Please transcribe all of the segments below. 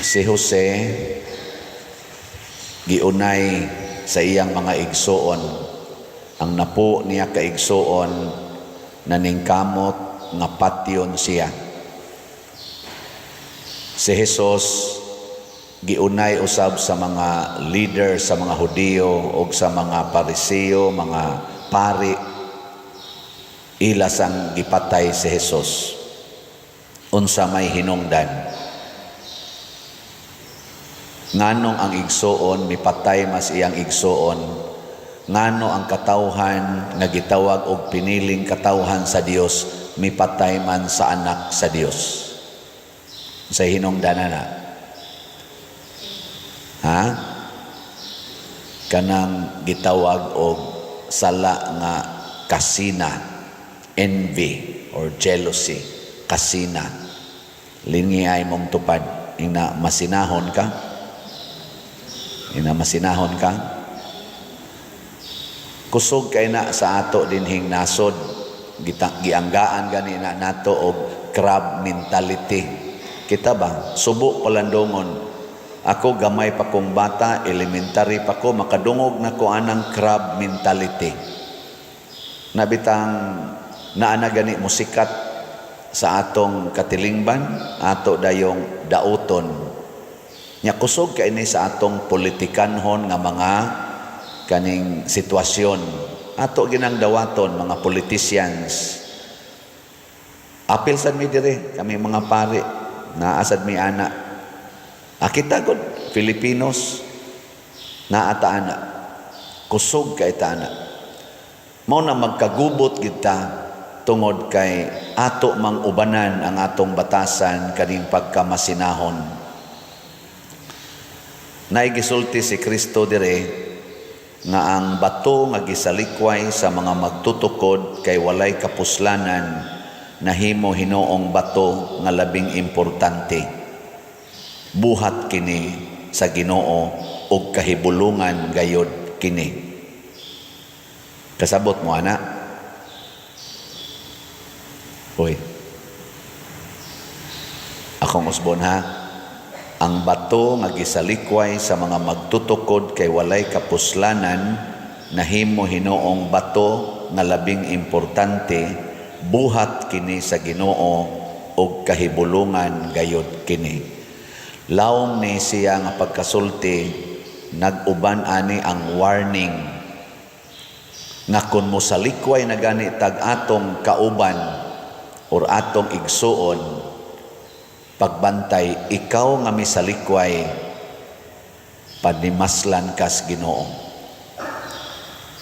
Si Jose giunay sa iyang mga igsuon. Ang napo niya ka igsuon naningkamot nga patyon siya. Si Jesus giunay usab sa mga leader sa mga Hudiyo o sa mga Pariseo, mga pari, ila sang gipatay si Jesus. Unsa may hinungdan? Nganong ang igsuon mipatay mas iyang igsuon? Ngano ang katawhan nga gitawag og piniling katawhan sa Dios mipatay man sa anak sa Dios? Sa hinungdan na? Ha? Kanang gitawag og sala nga kasina, envy or jealousy, kasina. Lingi ay mong tupad, ina masinahon ka. Ina masinahon ka. Kusog kay na sa ato dinhing nasod, gita, gianggaan gani na nato og crab mentality. Kita ba? Subo palandongon. Ako gamay pa kong bata, elementary pa ko, makadungog na ko anang crab mentality. Nabitang naa na gani musikat sa atong katilingban, ato dayong dauton. Nya kusog kay ni sa atong politikanhon nga mga kaning sitwasyon. Ato ginang dawaton mga politicians. Apil sad mi dire, kami mga pari, naa sad mi ana. Akita gud Filipinos naa ta ana. Kusog kay ta ana. Mao na magkagubot kita tungod kay ato mang ubanan ang atong batasan kaning pagkamasinahon. Naigisulti si Kristo dire nga ang bato nga gisalikway sa mga magtutukod kay walay kapuslanan, nahimo hinoong bato nga labing importante. Buhat kini sa Ginoo ug kahibulungan gayod kini. Kasabot mo ana? Uy. Akong usbon ha. Ang bato nga gisalikway sa mga magtutukod kay walay kapuslanan, nahimo hinoong bato nga labing importante. Buhat kini sa Ginoo ug kahibulungan gayod kini. Lawom ni siya nga pagkasulti, nag-uban ani ang warning nga kung mosalikway na gani tag atong kauban or atong igsuon, pagbantay ikaw nga misalikway, panimaslan kas Ginoo.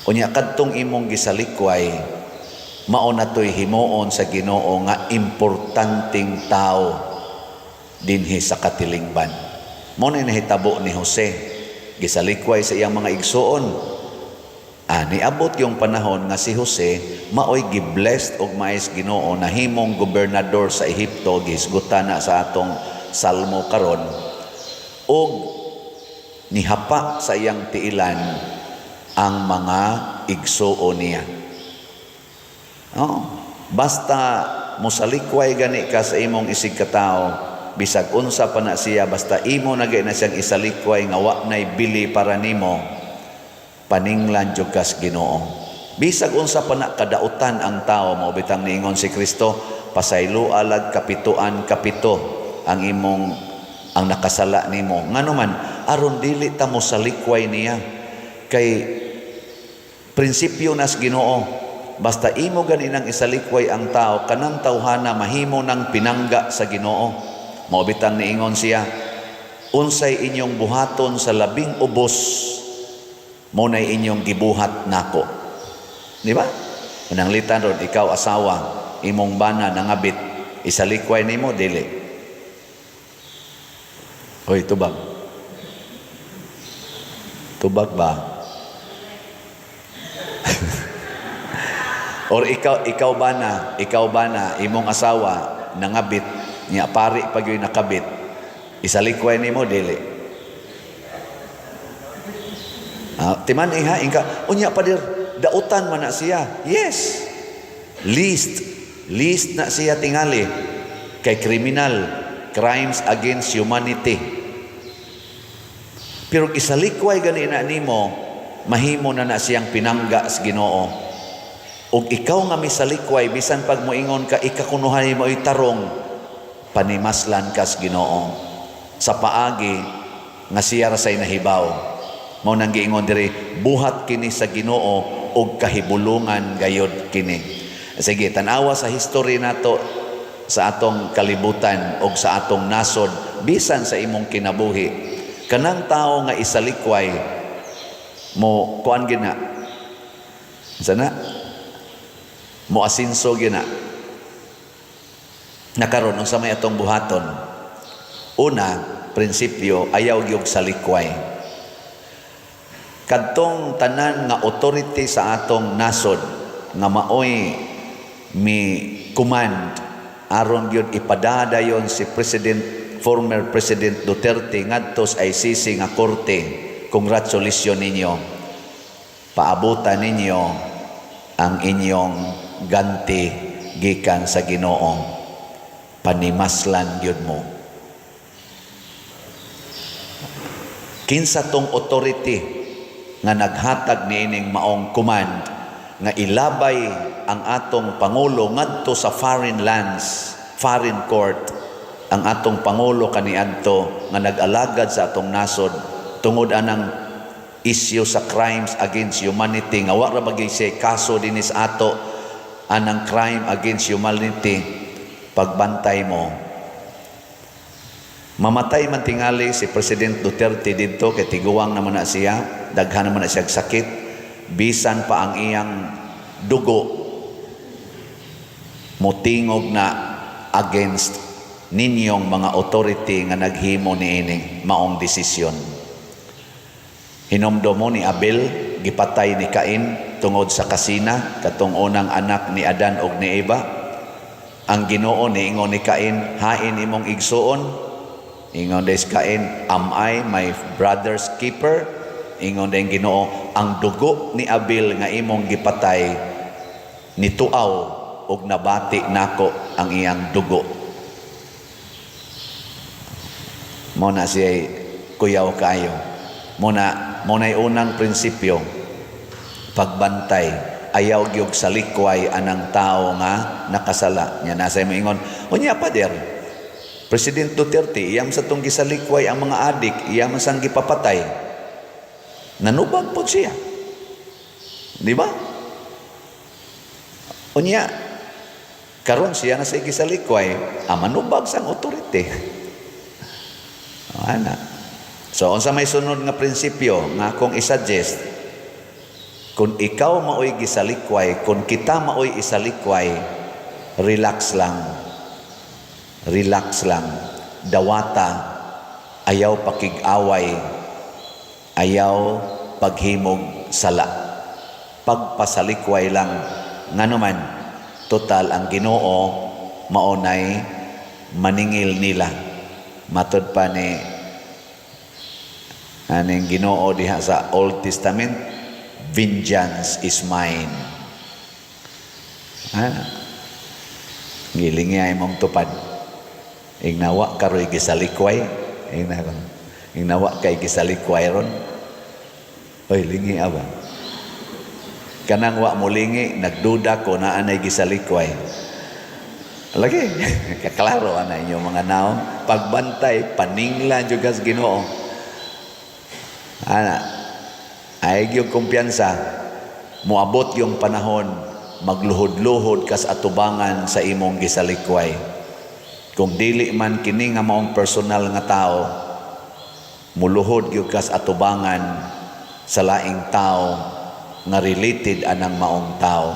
Unya kadtong imong gisalikway, mao na to'y himuon sa Ginoo nga importanteng tao dinhi sa katilingban. Mao na nahitabo ni Jose, gisalikway sa iyang mga igsuon. Niabot yung panahon nga si Jose maoy giblessed og maayos Ginoo, nahimong gobernador sa Ehipto, gihisgutan na sa atong salmo karon, og nihapa sa iyang tiilan ang mga igsuon niya. Oh, basta mosalikway gani ka sa imong isig katao, bisag unsa pa na siya, basta imo na na siyang isalikway nga wa nay bili para nimo, paninglan jud kas Ginoo. Bisag unsa pa na kadautan ang tao, mao bitang niingon si Kristo, pasaylo alag kapituan kapito ang imong ang nakasala nimo. Ngano man? Aron dili ta mo salikway niya. Kay prinsipyo nas Ginoo, basta imo gani nang isalikway ang tao, kanang tawhana mahimo ng pinangga sa Ginoo. Mao bitang niingon siya, unsay inyong buhaton sa labing ubos, mao nay inyong gibuhat nako. Di ba? Pananglitan ron, ikaw asawa, imong bana nangabit, isalikway nimo, dili? Hoy, tubag. Tubag ba? Or ikaw ba na, imong asawa nangabit, niya pari pag yun nakabit, isalikway nimo, dili? Timan ha, inka, unya pa dir, dautan man na siya. Yes. Least, least na siya tingali. Kay criminal, crimes against humanity. Pero isalikway gani na nimo, mahimo na na siyang pinangga sa Ginoo. Ug ikaw nga misalikway, bisan pag moingon ka ikakunuhay mo tarong, panimaslan ka sa Ginoo sa paagi nga siya ra say nahibaw. Mao nang giingon diri, buhat kini sa Ginoo ug kahibulungan gayod kini. Sige, tan-awa sa history nato sa atong kalibutan og sa atong nasod, bisan sa imong kinabuhi. Kanang tao nga isalikway mo, kuan gina sana, mo asinso gina nakaron. Unsa may atong buhaton? Una, prinsipyo, ayaw gyud salikway. Kadtong tanan nga authority sa atong nasod nga maoy mi command aron gyud ipadadayon si President, former President Duterte ngadto sa ICC nga korte, congratulations ninyo. Paabutan ninyo ang inyong ganti gikan sa Ginoo. Panimaslan gyud mo. Kinsa tong authority nga naghatag niining maong command nga ilabay ang atong pangulo ngadto sa foreign lands, foreign court, ang atong pangulo kaniadto nga nag-alagad sa atong nasod tungod anang issue sa crimes against humanity, nga wa ra bagay siya kaso dinhi sa ato anang crime against humanity? Pagbantay mo, mamatay man tingali si President Duterte didto kay tiguang naman na siya, daghan naman na siya sakit, bisan pa ang iyang dugo motingog na against ninyong mga authority nga naghimo niining maong desisyon. Hinumdum mo ni Abel, gipatay ni Cain tungod sa kasina, katong unang anak ni Adan og ni Eva. Ang Ginoo niingon ni Cain, "Hain imong igsuon?" Ingon des Cain, "Am I my brother's keeper?" Ingon din Ginoo, "Ang dugo ni Abel nga imong gipatay nituaw og nabati nako ang iyang dugo." Mo na siya kuyaw kayo. Mo na'y unang prinsipyo. Pagbantay, ayaw gyud salikway anang tao nga nakasala. Nya nasa moingon, "Unya, pader, President Duterte, iyam sa tong gisalikway ang mga adik, iya man sang gipapatay. Nanubag po siya." Di ba? Unya, karon siya na sa gisalikway, ah, manubag sang authority. Ana. So, unsa may sunod nga prinsipyo nga akong i-suggest? Kung ikaw maoy gisalikway, kung kita maoy isalikway, relax lang. Relax lang. Dawata, ayaw pakig-away, ayaw paghimog sala. Pagpasalikway lang. Ngano man, total ang Ginoo maunay maningil nila. Matod pa ni aning Ginoo diha sa Old Testament, "Vengeance is mine." Ah, gilingi ay mong tupad. Ignawa karoy gisalikway. Ingna ignawa kay gisalikway ron. Oy, lingi aba. Kanang wa mo lingi, nagduda ko na anay gisalikway. Lagi, kaklaro ana inyong mga naong. Pagbantay, paninglan jud kas Ginoo. Ana, ay yung kumpiyansa, moabot yung panahon, magluhod-luhod kas atubangan sa imong gisalikway. Kung dili man kini nga maong personal nga tao, muluhod gyud kas atubangan sa laing tao nga related anang maong tao.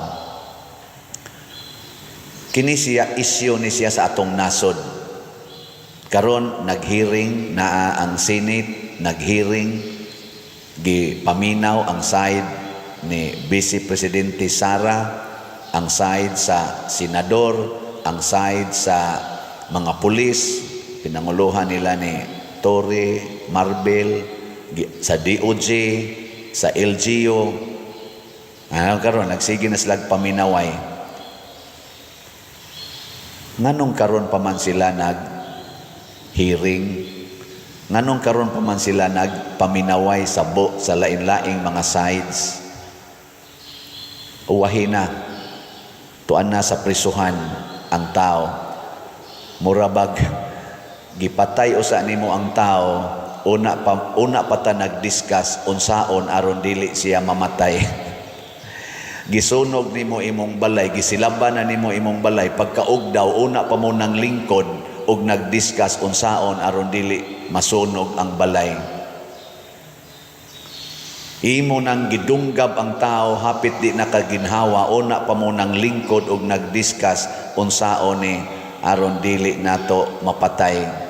Kini siya, isyu ni siya sa atong nasod. Karon naghearing naa ang Senate, naghearing, gipaminaw ang side ni Vice Presidente Sara, ang side sa senador, ang side sa mga pulis, pinanguluhan nila ni Torre, Marbil, sa DOJ, sa LGU. Ano karon nagsige na sila paminaway. Nganong karon pa man sila nag hearing? Nganong karon pa man sila nagpaminaway sa bo sa lain-laing mga sides? Uwahi na. Tuan na sa prisuhan ang tao. Murabag gipatay usa nimo ang tao, una pa ta nag-discuss unsaon aron dili siya mamatay. Gisunog nimo imong balay, gisilaban na nimo imong balay, pagkaugdaw una pa mo nang lingkod ug nag-discuss unsaon aron dili masunog ang balay. Imo nang gidunggab ang tao, hapit di nakaginhawa, una pa mo nang lingkod ug nag-discuss unsaon ni aron dili nato mapatay.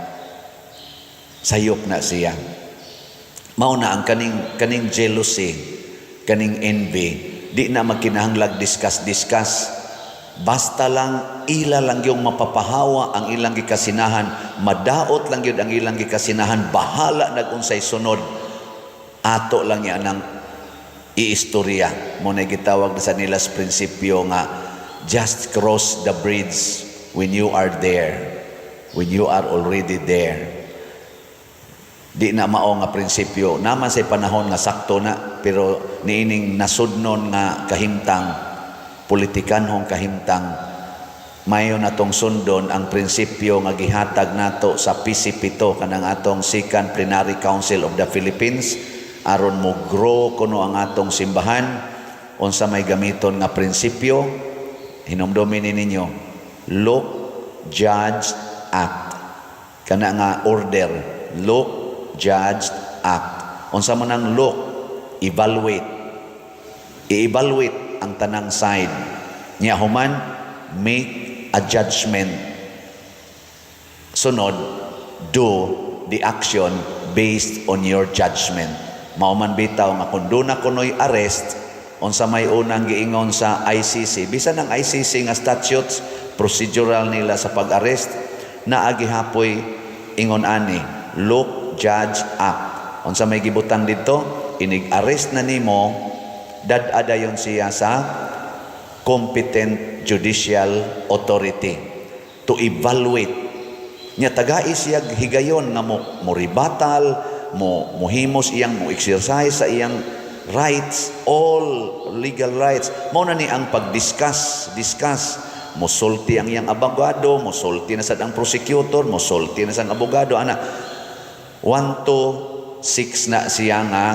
Sayop na siya. Mao na ang kaning jealousy, kaning envy, di na magkinahanglag discuss discuss. Basta lang ila lang yung mapapahawa ang ilang gikasinahan, madaot lang gyud ang ilang gikasinahan, bahala nag unsay sunod. Ato lang yan ang iistorya. Mao na gitawag na sa nilas prinsipyo nga just cross the bridge when you are there. When you are already there. Di na mao nga prinsipyo. Naman sa panahon nga sakto na, pero niining nasudnon nga kahimtang, politikanhong kahimtang, mayo natong sundon ang prinsipyo nga gihatag nato sa PCP to, kanang atong Second Plenary Council of the Philippines, aron mo grow kuno ang atong simbahan. Unsa may gamiton nga prinsipyo? Hinumdumi ni ninyo: look, judge, act. Kana nga order, look, judge, act. Unsa man ang look? Evaluate. I-evaluate ang tanang side niya, human make a judgment, sunod do the action based on your judgment. Mao man bitaw nga kung duna kunoy arrest, unsa may unang giingon sa ICC, bisan ang ICC nga statutes, procedural nila sa pag-arrest, naa gihapoy ingon ani: look, judge, act. Unsa may gibutang dito? Inig-arrest na nimo, dad-a dayon siya sa competent judicial authority to evaluate nya. Tagai siya higayon nga mo rebuttal, mo mohimos iyang mo exercise sa iyang rights, all legal rights. Mao na ni ang pag-discuss discuss, mosulti ang iyang abogado, mosulti na sad ang prosecutor, mosulti na sa abogado ana. 1 to 6 na siya nga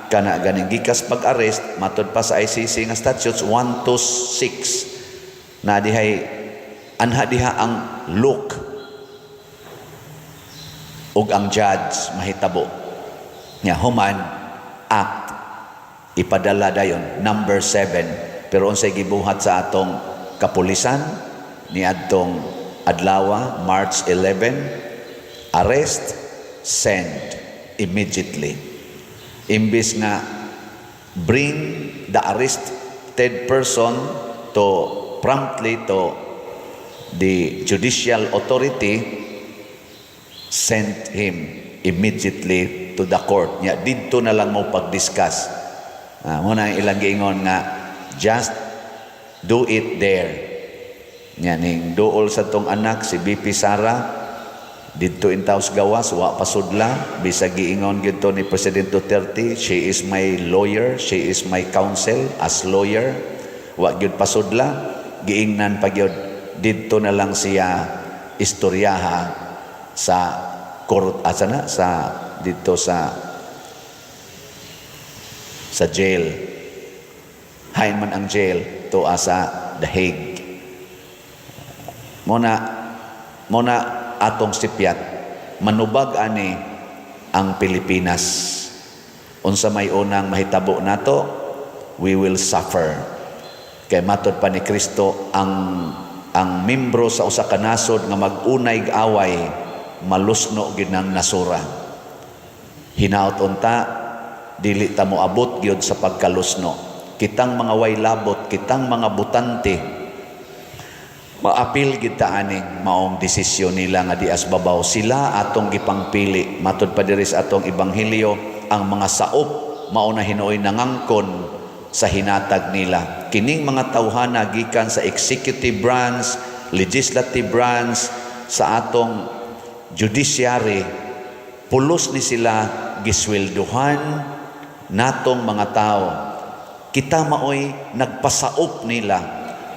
kana ganing gikas pag-arrest. Matod pa sa ICC nga statutes, 1 to 6 na dihay anha diha ang look ug ang judge mahitabo nya, human act, ipadala dayon, number 7. Pero unsay gibuhat sa atong kapulisan niadtong adlaw March 11? Arrest, send immediately. Imbis nga bring the arrested person to promptly to the judicial authority, sent him immediately to the court nya. Didto na lang mo pag-discuss. Mao na ang ilang giingon nga just do it there nya. Ning duol sa tong anak si VP Sara didto in taos gawas, wa pasudla, bisag giingon gyud to ni President Duterte, "She is my lawyer, she is my counsel as lawyer." Wa gyud pasudla. Giingnan pa gyud, didto na lang siya istoryaha sa court, asa na sa didto sa jail. Hain man ang jail to sa The Hague. Mao na atong sipyat, manubag ani ang Pilipinas. Unsa may unang mahitabo nato? We will suffer, kay matod pa ni Kristo, ang membro sa usa ka nasod nga mag-unay away, malusno gyud ng nasura. Hinaot unta dili ta moabot gyud sa pagkalusno. Kitang mga way labot, kitang mga butante, maapil gid ta aning maong desisyon nila nga dias babaw. Sila atong gipangpili. Matod pa diri sa atong ebanghelyo, ang mga saop mao na hinuoy nangangkon sa hinatag nila. Kining mga tawhana gikan sa executive branch, legislative branch, sa atong judiciary, Pulos ni sila giswelduhan natong mga tao. Kita maoy nagpasaop nila.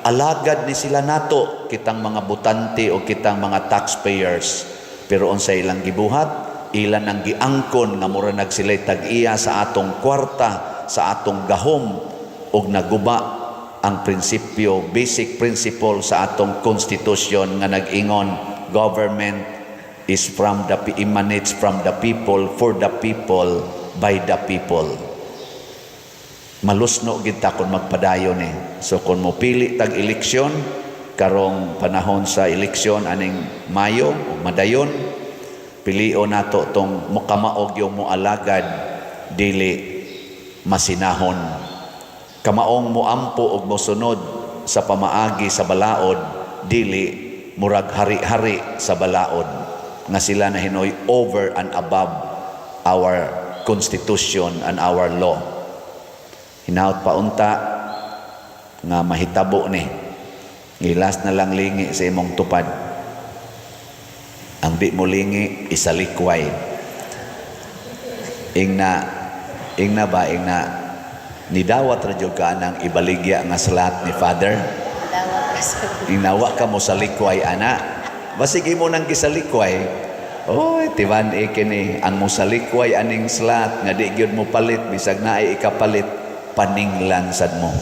Alagad ni sila nato, kitang mga botante o kitang mga taxpayers. Pero unsa ilang gibuhat, ilan ang giangkon nga mura nag sila'y tag-iya sa atong kwarta, sa atong gahom, ug naguba ang prinsipyo, basic principle sa atong constitution nga nag-ingon, government is from the emanates from the people, for the people, by the people. Malusno gid ta kung magpadayon ni. So kung mopili tag eleksyon karong panahon sa eleksyon aning Mayo ug madayon, pilion nato tong mukamaog yung moalagad, dili masinahon, kamaong moampo og mosunod sa pamaagi sa balaod, dili murag hari-hari sa balaod nga sila na hinoy over and above our constitution and our law. Hinaot pa unta nga mahitabo ni. Gilas na lang lingi sa imong tupad. Ang di mo lingi, isalikway. Ingna, ingna ba, ingna, nidawat ra jud ka anang ibaligya nga slot ni Father? Dawat ka sa Ingna, wa ka mo salikway ana. Basig imo nang gisalikway. Oy, tiban e kini ang mosalikway aning slot nga di gyud mo palit bisag naay ikapalit, paninglan sad mo.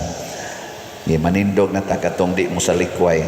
Gi manindog na ta katong di mo salikway.